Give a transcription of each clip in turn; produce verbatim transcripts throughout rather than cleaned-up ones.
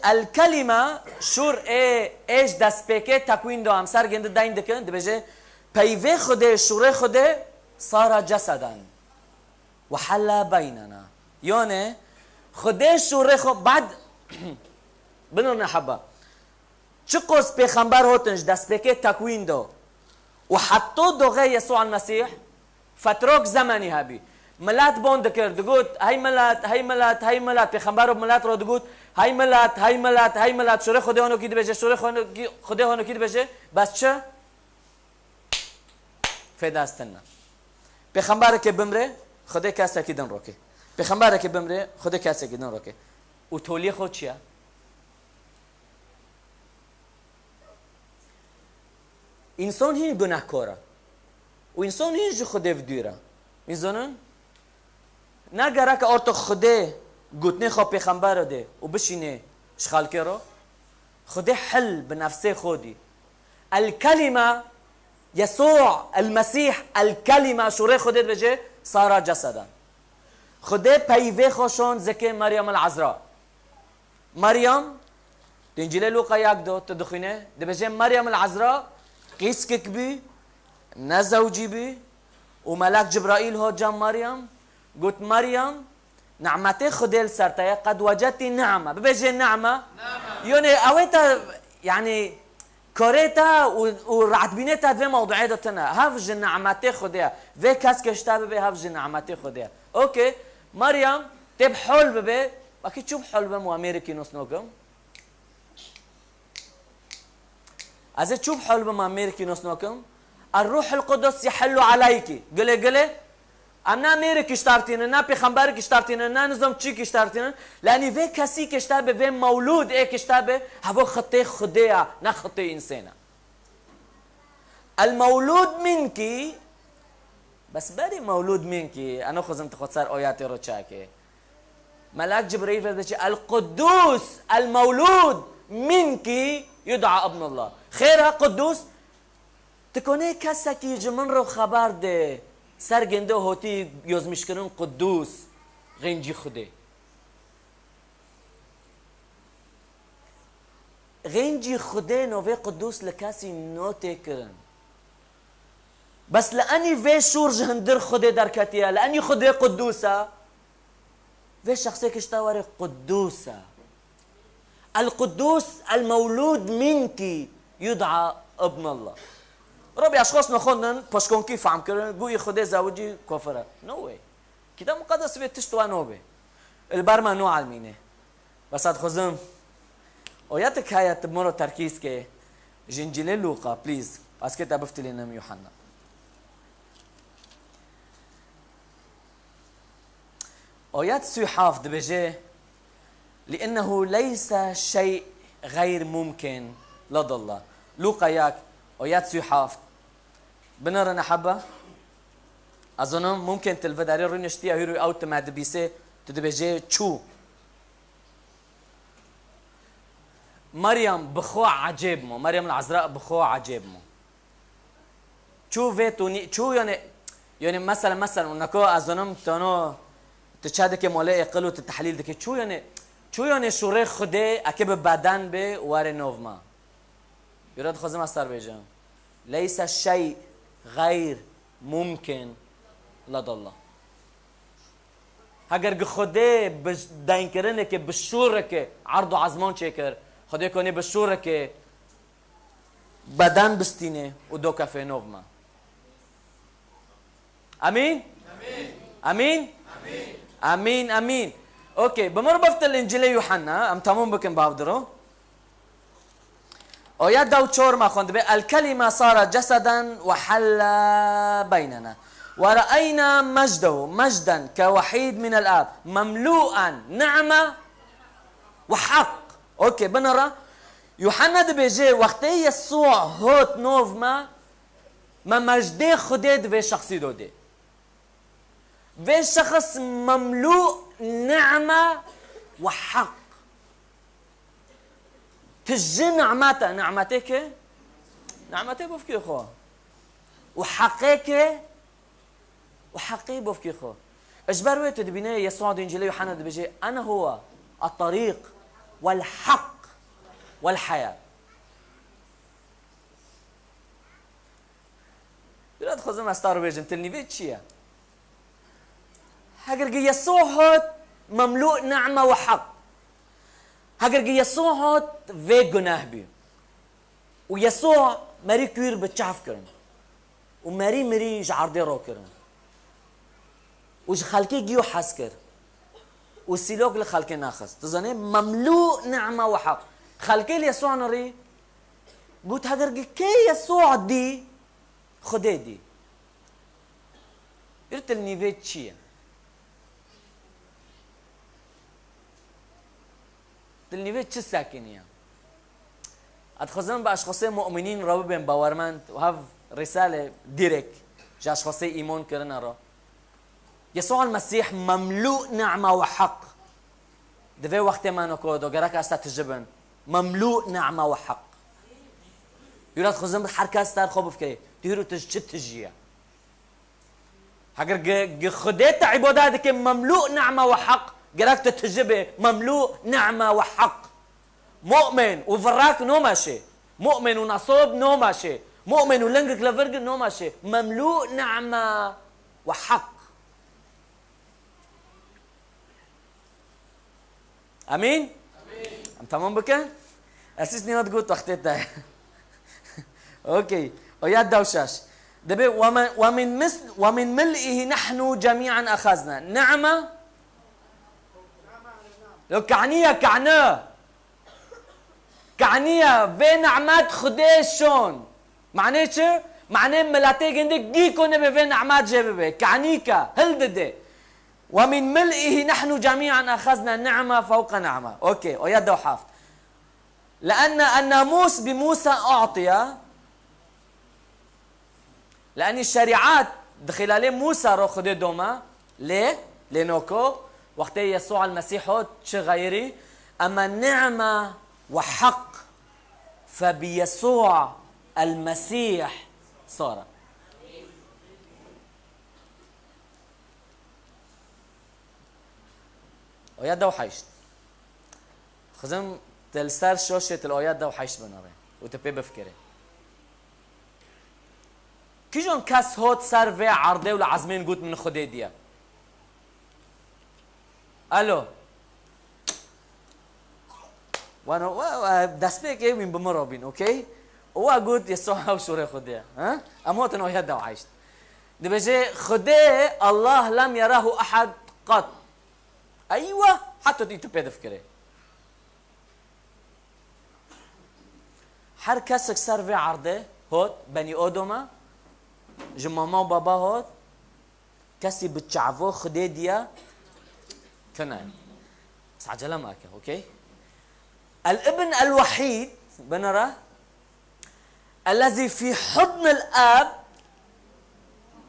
El kelîme şûr ê, ê ji destpêkê tekwîn de em ser gindi deyn dikin, dibêje, peyvê Xwedê, şûrê Xwedê, sara cesedan. Ve hella beynena. Yanê, Xwedê şûrê xwe, bad, binirne heba. Çiqos pêxember hotin ji destpêkê tekwîn de û heta doxê Yesû el Mesîh, fetrok zemenî hebî. Milet bon dikir, digot, hey milet, hey milet, hey milet. Pêxember û milet re digot, hey milet, hey milet, hey milet. Şûrê Xwedê honokî dibêje, şûrê Xwedê honokî dibêje. Bes çi? Fêda ez tune. Pêxemberekê bimrê, Xwedê kesekî din rokê. Pêxemberekê bimrê, Xwedê kesekî din rokê. Û toliyê xwe çi ye? Însan hîn gunehkar e. Û însan hîn ji Xwedê ve dûr e. Hûn zanin? Ne gerek e orto Xwedê gotinê xwe pêxemberê de û bişînê ji xelkê re. Xwedê hil bi nefsê xwe dî. El Kelîme, Yesû, El Mesîh, El Kelîme, şûrê Xwedê dibêje, sara cesedan. Xwedê peyvê xwe şon zikê Meryem El Ezra. Meryem, di Încîlê Lûqa yek de tu dixwîne, dibêje Meryem El Ezra qîskik bî, nezewcî bî û melek Cibraîl hot cem Meryem, got, Meryem, nimetê Xwedê li ser te ye, qed wecedtî ni'me. Bibêje ni'me. Ni'me. Yanî ew ê te, yanî, karê te û, û rehetbînê te di vê mewduê de tune. Hev ji nimetê Xwedê ye. Vê keskê ji te bibe, hev ji nimetê Xwedê ye. Okey. Meryem, tê bi hol bibe. Bakî çû bi hol bim û Amerîkî nos nokim. Ez ê çû bi hol bim, em mêrikî nos nokim. Er-Ruhul Qudus yehillu aleyki. Gilê gilê. Em ne mêrikî ji te re tînin, ne pêxemberikî ji te re tînin, ne nizam çîkî ji te re tînin. Lenî vê kesî ke ji te be, vê mewlûd ê ke ji te be, hevo xitê Xwedê ya, ne xitê însêna. El mewlûd minkî, bes berî mewlûd minkî, eno xizim tu xwe ser oyatê ro çakê. Melek Cibrîl vê diçe, El Quddus, El Mewlûd, minkî yud'a Ibnullah. Xêr e Quddus? Ti konê kesekî ji min re xeber de, ser ginde hotî yozmîşkirin Quddus, xêncî Xwedê. Xêncî Xwedê novê Quddus li kesî notê kirin. Bes li enî vê şûr ji hundir Xwedê derketiye, li enî Xwedê Quddus e. Vê şexsê kişta were Quddus e. El Quddus, el mewlûd minkî yud'a Ibnullah. Robî eşxos nexwendin, poşkonkî fehm kirin, got, Xwedê zewicî kofir e. No way. Kitab Muqeddes vê tişt we nobe. Li ber me no elmîne. Bes ez dixwazim oyatek heye tu min re terkîz ke ji Încîlê Lûqa, please. Ez kê te biftilînim Yuhanna. Oyat sî û heft dibêje, "Li ennehu leyse şey gayr mumkin ladallah." Lûqa yek, oyat sî û heft. Binêrin heba. Ez zanim mumkin tu li vê derê rûniştiye, hîrû ew tu me dibîsê, tu dibêjê çû. Meryem bi xwe ecêb mo. Meryem el Ezra bi xwe ecêb mo. Çû vê tu nî, çû yani, yani mesela, mesela, nako ez zanim tano tu çe dike mole êqil û tu tehlîl dike. Çû yani, çû yani şûrê Xwedê eke bi beden bê were nov ma. Yura dixwazim ez ser bêjim. Leyse şey gayr mumkin ladallah. Heger gi Xwedê bi deynkirineke, bi şûreke erd û ezman çêkir, Xwedê konê bi şûreke beden bistîne û dokefê nov me. Amîn? Amîn? Amîn, amîn. Okey, bi mir biftil Încîlê Yuhanna, em temam bikin bavdiro. Oya dew çor me xwend be, El Kelîme sara ceseden ve hella beynena. Ve re'eyna mecdehu, mecden ke wehîd minel ab, memlû'en ni'me ve haq. Okey, binira. Yuhanna dibêje, wextê Yesû hot nov me, me mejdê Xwedê di vê şexsî do dê. Vê şexs memlû nîme ve heq. Ti ji nîmet e, nîmetê ke? Nîmetê bofkê xwe. Û heqê ke? Û heqê bofkê xwe. Ji ber wê tu dibîne Yesûa di Încîlê Yuhanna dibêje, "Ene huwe at-tarîq wel-heq والحياة. Dira dixwazim ez te re bêjim, tilnîvê çi ye? Heger gi Yesû hat memlû nîme û heq. Heger gi Yesû hat vê guneh bî. Û Yesû merî kûr bi çav kirin. Û merî mirî ji erdê rokirin. Û ji xelkê giyo hez kir. Û sîlok li xelkê naxist. Tu zanî, memlû nîme û heq. Xelkê li Yesû nirî got, heger gi kê Yesû dî, Xwedê dî. Îro tilnîvê çi ye? Tilnîvê çi sekiniye? Ez dixwazim bi eşxasê mu'minîn re bibêm bawermend û hev rîsale dirêk ji eşxasê îmon kirine re. Yesû el Mesîh memlû nîme û heq. Di vê wextê me noko do gerek ez te tijibin. Memlû nîme û heq. Îro dixwazim her kes ser xwe bifikirê. Tu hîro tu ji çi tijî ye? Heger gi, gi Xwedê te îbadet dike memlû nîme û heq, gerek tu tijibê memlû nîme û heq. Mu'min û virak nomeşê. Mu'min û nesob nomeşê. Mu'min û lingik li vir nomeşê. Memlû nîme û heq. Emîn? Em temam bikin? Ez hîç nîhat got wextê te. Okey. Oya dew şaş. Dibê ومن، ومن مثل، ومن ملئه نحن جميعا أخذنا. Nîme? Lo kaniye, kani. Kaniye, vê nîmet Xwedê şon. Manê çi? Manê miletê gindi gî ku nebe vê nîmet jê bibe. Kanîke, hildide. ومن ملئه نحن جميعا أخذنا نعمة فوق نعمة. Okey, oya dew heft. لأن الناموس بموسى أعطي. Li enî şerîet di xîlalê Mûsa re Xwedê dome, lê, lê noko, wextê Yesû el Mesîh hot çi xeyrî, ema nîme we heq fe bi Yesû el Mesîh sara. Oya dew heşt. Xizim te li ser şaşê te li oya dew heşt binere û te pê bifikirê. Kîjan kes hot ser vê erdê û li ezmên got min Xwedê diye? Alo. Wano, wa, wa, destpêkê wîn bi min re bîn, okey? Û wa got, Yesû ew şûrê Xwedê ye. Ha? Em hatin oya dew heşt. Dibêje, Xwedê, Allah lem yerahu ehad qat. Eywa, heta tu pê difikirê. Her kesek ser vê erdê hot, benî odoma, ji mama û baba hot, kesî bi çavo Xwedê diye tine. Bes ecele me ke, okey? El-Ibn el-Wehîd, binira, Ellezî fî hudnil ab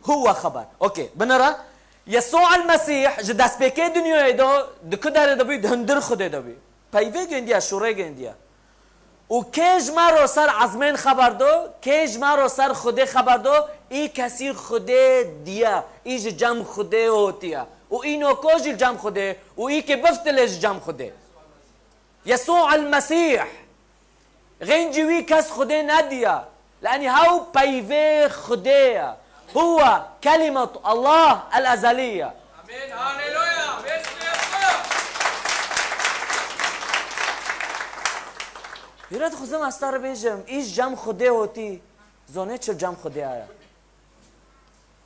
huwe xeber. Okey, binira. Yesû el Mesîh ji destpêkê dinyayê de di ku derê de bî, di hundir Xwedê de bî. Peyvê gendiya, şûrê gendiya. Û kê ji me ro ser ezmên xeber do, kê ji me ro ser Xwedê xeber do, î kesî Xwedê diya, î ji cem Xwedê hotiya. Û î noko jî li cem Xwedê, û î kê biftilê ji cem Xwedê. Yesû el Mesîh. Xêncî wî kes Xwedê nediya. Lenî hew peyvê Xwedê ye. Huwa kelimet Allah el ezeliye. Amîn. Haleluya. Bêsmê Yesû. Hîret xwizim ez te re bêjim, î cem Xwedê hotî. Zonê çi cem Xwedê ye?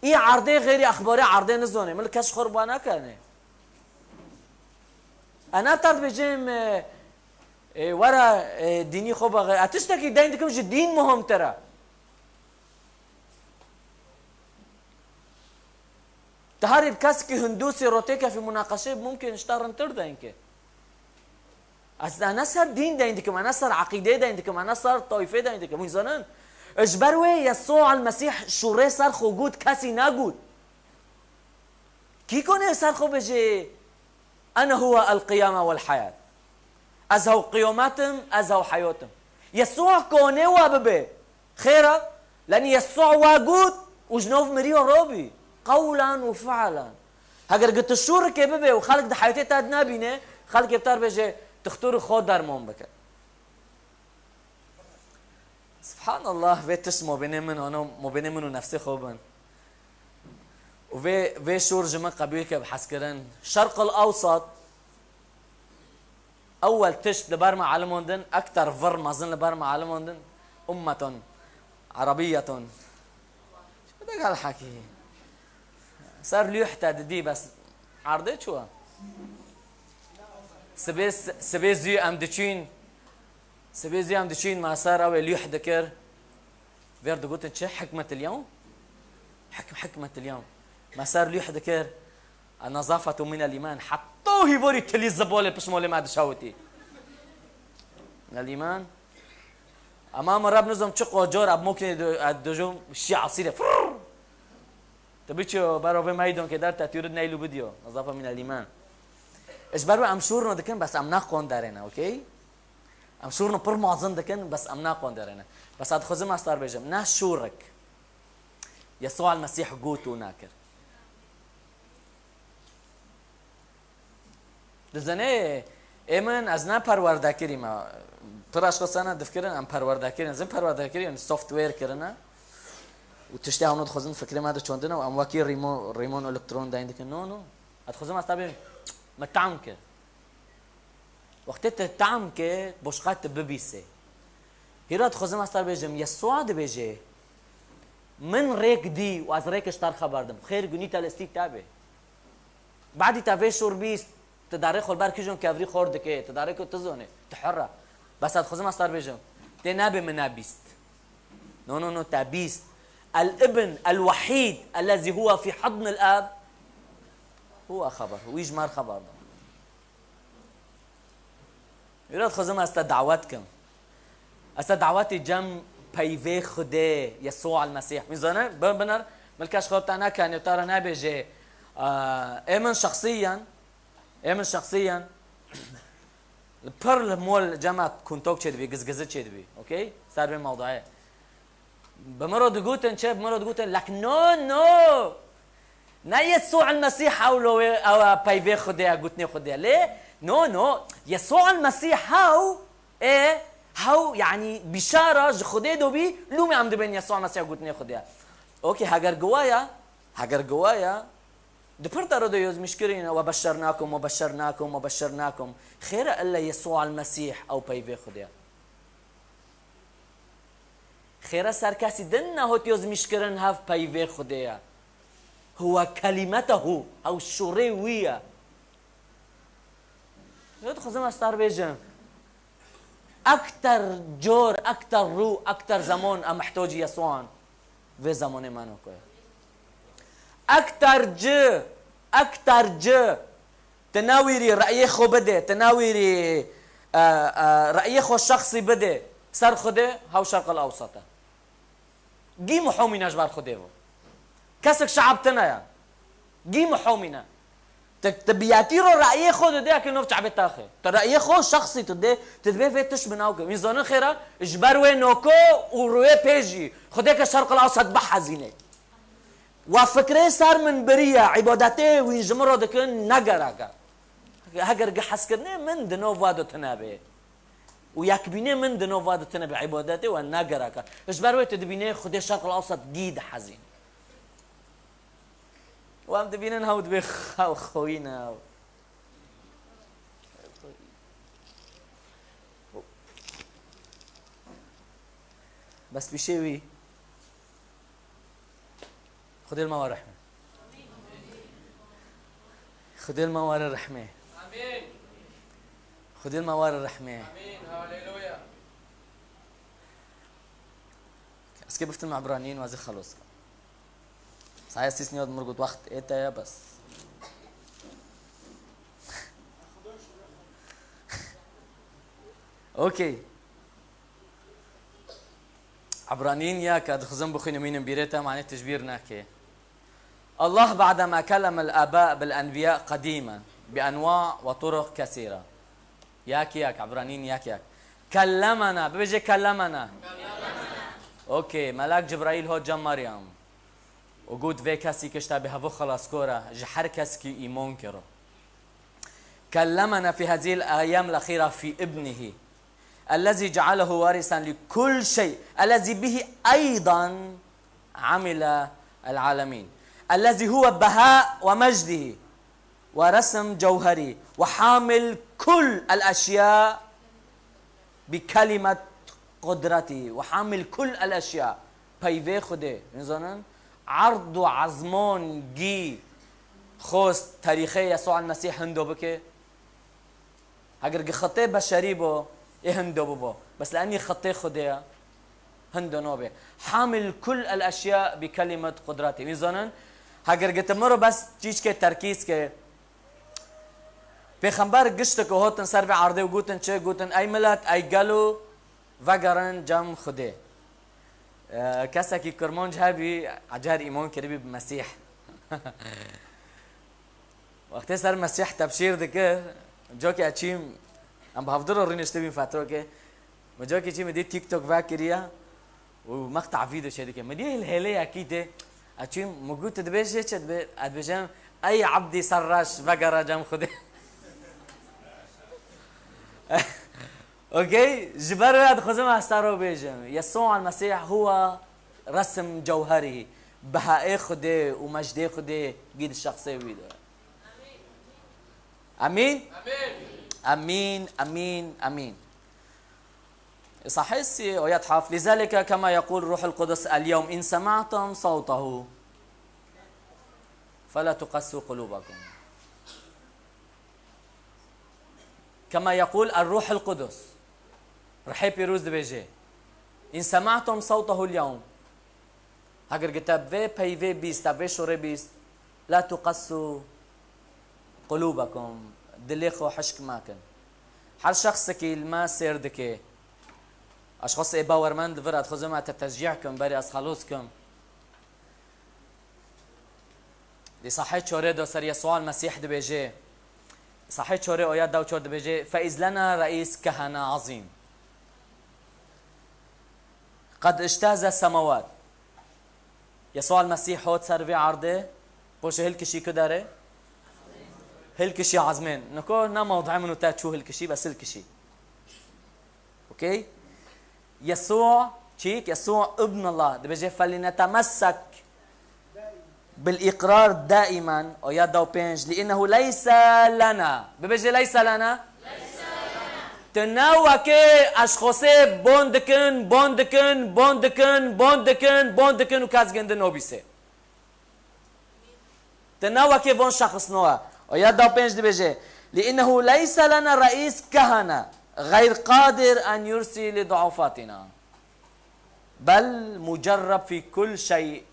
Î erdê xêrî exbarê erdê nizonê. Min li kes xwe re ba nekene. Ena te dibêjim, e, e, were, e, dînî xwe bixwe. E, tiştekî deyn dikim ji dîn muhimtir e. Te herî bi kesekî Hindûsî rotê kefî munaqeşê mumkin ji te rintir deyn ke. Ez, ez ne ser dîn deyn dikim, ez ne ser eqîdê deyn dikim, ez ne ser tayfê deyn dikim. Hûn zanin? Ji ber wê Yesû el Mesîh şûrê ser xwe got, kesî negot. Kî konê ser xwe bêje, "Ene huwe el qiyame wel heyat." Ez hew qiyomet im, ez hew heyat im. Yesû konê we bibe. Xêr e, lenî Yesû we got û ji nav miriya rabî. Qewlen û fi'len. Heger gi tu şûrikê bibe û xelk di heyatê te nebîne, xelkê bi te re bêje, "Dixtor xwe derman bike." Subhanallah, vê tişt mobênê min, ano mobênê min û nefsê xwe bin. Û vê, vê şûr ji min qebûl ke bi hezkirin. Şerq el Ewsat, ewel tişt li ber me alimon din, ekter vir mezin li ber me alimon din, ummetun, Arabiyeton. Çi de gal hekî? Ser lûh te didî, bes erdê çû. Sibê, sibê zû em diçîn, sibê zû em diçîn, me ser ew ê lûh dikir. Vêr digotin çi? Hikmet el yewm? Hik-, hikmet el yewm. Me ser lûh dikir. Nezafetu min el îman. Heta hîvorî tilî zibolê pişt molê me dişewitî. Min el îman. Ama min reb nizom çi qocor, ab mokine do-, e, dojom şî asîre. Frrr! Te biçiyo bero vê meydon ke der te tîrid neylu bidiyo. Nezafe min el îman. Ji ber wê em şûrno dikin, bes em naqon derêne, okey? Em şûrno pir mazin dikin, bes em naqon derêne. Bes ez dixwazim ez tar bêjim, ne şûrik Yesûa el Mesîh got û nakir. Dizane, ê min ez ne perwerdekirî me. Pir aşko sene difkirin, em perwerdekirî, zin perwerdekirî, em software kirine. Û tiştê hewno dixwazin fikrê me de çondine û em wekî rîmo-, rîmon elektron deyn dikin. No, no. Ez dixwazim ez tabê me tam kir. Wextê te tam ke, boşqa te bibîse. Hîra dixwazim ez te bêjim, Yesûa dibêje, min rêk dî û ez rêk ji te re xeber dim. Xêr gunî te lestî te be. Badî te vê şûr bîst, tu darê xwe li ber kîjon kevrî xor dike, tu darê ku tu zonê, tu hur e. Bes ez dixwazim ez te re bêjim, tê nabê min ne bîst. No, no, no, te bîst. El ibn el wahîd ellezî huwa fî hadn el ab. Huwa xeber, wî ji me re xeber da. Wî re dixwazim ez te dawet kim. Ez te dawetê cem peyvê Xwedê, Yesûa el Mesîh. Wî zane, bin, biner, milkeş xwe te nekenê, te re nebêjê, e, ê min şexsiyen, ê min şexsiyen, pir li mol cema kuntok çêdibî, gizgizi çêdibî, okey? Ser vê mewdayê. Bi min re digotin çi? Bi min re digotin, lek, no, no. Ne Yesû el Mesîh hew lo wê, ew e peyvê Xwedê ye, gotinê Xwedê ye. Lê, no, no. Yesû el Mesîh hew ê, hew, yanî bîşara ji Xwedê do bî, lûmê em dibên Yesû el Mesîh gotinê Xwedê ye. Okey, heger giwaya, heger giwaya, di pir de re de yozmîşkirî ne, we beşernakum, we beşernakum, we beşernakum. Xêre ille Yesû el Mesîh ew peyvê Xwedê ye. Xêre ser kesî din nehot yozmîşkirin hev peyvê Xwedê ye. Huwe kelîmetehu, ew şûrê wî ye. Yo dixwazim ez tar bêjim. Ekter cor, ekter rû, ekter zemon em mihtocî Yesûan. Vê zemonê me nokoye. Ekter ci, ekter ci. Tu nawîrî reyê xwe bidê, tu nawîrî, e, e, reyê xwe şexsî bidê ser Xwedê, hew Şerq el Ewsat e. Gî muhomîne ji ber Xwedê vo. Kesek şeab tine ye. Gî muhomîne. Tu, tu biyetî ro reyê xwe didê, eke nov çabê taxê. Tu reyê xwe şexsî tu dê, tu dibê vê tişt bi nav ke. Wî zonin xêra, ji ber wê noko û rûyê pê jî. Xwedê ke Şerq el Ewsat bihezînê. Wa fikrê ser min biriye, îbadetê wî ji min re dikin ne gerek e. Heger gi hezkirinê min di nov wa de tune bê. Û yekbînê min di nov wa de tune bê, îbadetê we ne gerek e. Ji ber wê tu dibînê Xwedê Şerq el Ewsat gî dihezîn. Û em dibînin hew dibê xew xewîne. Bes pîşê wî. Xwedê li me were rehmê. Xwedê li me were rehmê. Amîn. Xwedê li me were rehmê. Amîn. Haleluya. Ez kê biftim Ebranîn, wazî xelos. Saya sîs niyot mir got wext ê te ye bes. Okey. Ebranîn yek, ez dixwazim bixwînim, mînim bîrê te, manê tu ji bîr neke. Allah بعدما كلم الآباء بالأنبياء قديما بأنواع وطرق كثيرة. Yek yek, Ebranîn yek yek. Kellemena, bibêje kellemena. Okey, melek Cibraîl hot cem Meryem. Û got, vê kesî ke ji te bê hevo xelaskor e, ji her kesekî îmon kiro. كلمنا في هذه الأيام الأخيرة في ابنه. الذي جعله وارثا لكل شيء، الذي به أيضا عمل العالمين، الذي هو بهاء ومجده ورسم جوهره، وحامل كل الأشياء بكلمة قدرته، وحامل كل الأشياء. Peyvê Xwedê, hûn zanin, erd û ezmon gî xost terîxê Yesû el Mesîh hindo bike. Heger gi xetê beşerî bo, ê hindo bibo. Bes li enî xetê Xwedê ye, hindo nobe. Hamil kul el eşya bi kelimet qudretî. Wî zanin, heger gi ti miro bes çîçkê terkîz ke, Pêxember gişteke hotin ser vê erdê û gotin çi? Gotin, ey milet, ey gelo, vegerin cem Xwedê. E, kesekî Kurmanc hebî, ecer îman kiribî bi Mesîh. Wextê ser Mesîh tebşîr dikir, cokê eçîm, em bi hevdiro rûniştibîn fetrokê. Min cokê çî min dî TikTok vekiriye û meqta vîdeo çê dike. Min dî hêlhêleyekî tê. Eçîm, min got, tu dibêjê çi? Dibê-, ez dibêjim, ey ebdî ser reş vegere cem Xwedê. Okey? Ji ber wê dixwazim ez te re bêjim. Yesû el Mesîh huwa resim cewherî. Behayê Xwedê û mejdê Xwedê gî di şexsê wî de. Emîn? Emîn, emîn, emîn. Sahih si oyat haf. لذلك كما يقول روح القدس اليوم إن سمعتم صوته فلا تقسوا قلوبكم. كما يقول الروح القدس. Rihê Pîroz dibêje, إن سمعتم صوته اليوم. Heger gi te vê peyvê bîst, te vê şorê bîst, لا تقسوا قلوبكم, dilê xwe hişk mekin. Her şexsekî li me sêr dike. Eşxas ê bawermend li vir, ez dixwazim ez te teşcîh kim, berê ez xelos kim. Di sahê çorê de ser Yesûa Mesîh dibêje, sahê çorê oya dew çor dibêje, فإذ لنا رئيس كهنة عظيم قد اجتاز السماوات. Yesûa Mesîh hot ser vê erdê, poşê hilkişî ku derê? Hilkişî ezmên. Niko ne mewdûê min û te çû hilkişî, bes hilkişî. Okey? Yesû, çîk, Yesû ibn Allah. Dibêje, فلنتمسك بالإقرار دائما, oya dew pênc, لأنه ليس لنا. Bibêje, ليس لنا. Tu ne wekê eşxosê bon dikin, bon dikin, bon dikin, bon dikin, bon dikin û kes gindi nobîse. Te ne wekê von şexsno e. Oya da pênc dibêje, لأنه ليس لنا رئيس كهنة غير قادر أن يرثي لضعفاتنا بل مجرب في كل شيء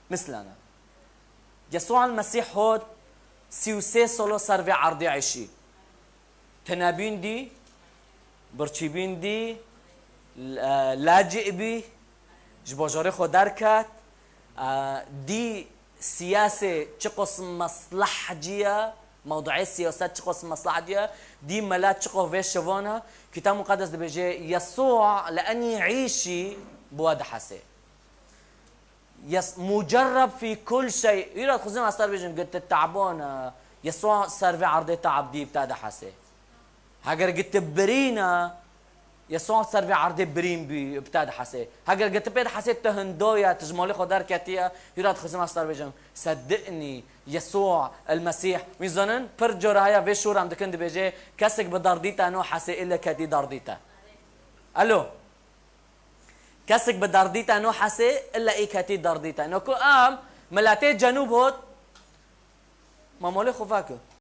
مثلنا. Yesûa Mesîh hot sî û sê solo ser vê erdê eşî. Tenebîn dî, birçîbîn dî, l-, e, lacî bî, ji bajarê xwe derket, e, dî siyasê çiqos meslehcî ye, mewduê siyaset çiqos meslehcî ye, dî milet çiqo vê şivan e. Kitab Muqedes dibêje, Yesû li enî îşî bi we dihesê. Yes, مجرب في كل شيء. Îro dixwazim ez te re bêjim, got, tu teban e, Yesûa ser vê erdê teab dî bi te dihesê. Heger got, tu birîn e, Yesûa ser vê erdê birîn bî, bi te dihesê. Heger got, tu pê dihesê, tu hindo ye, tu ji malê xwe derketiye, îro dixwazim ez te re bêjim, صدقني، يسوع المسيح. Wî zanin, pir cara heye vê şûr em dikin dibêje, kesek bi derdî te no hesê, ille ketî derdî te. Alo. Kesek bi derdî te no hesê, illa î ketî derdî te. No ku em miletê cenûb hot, ma malê xwe veke.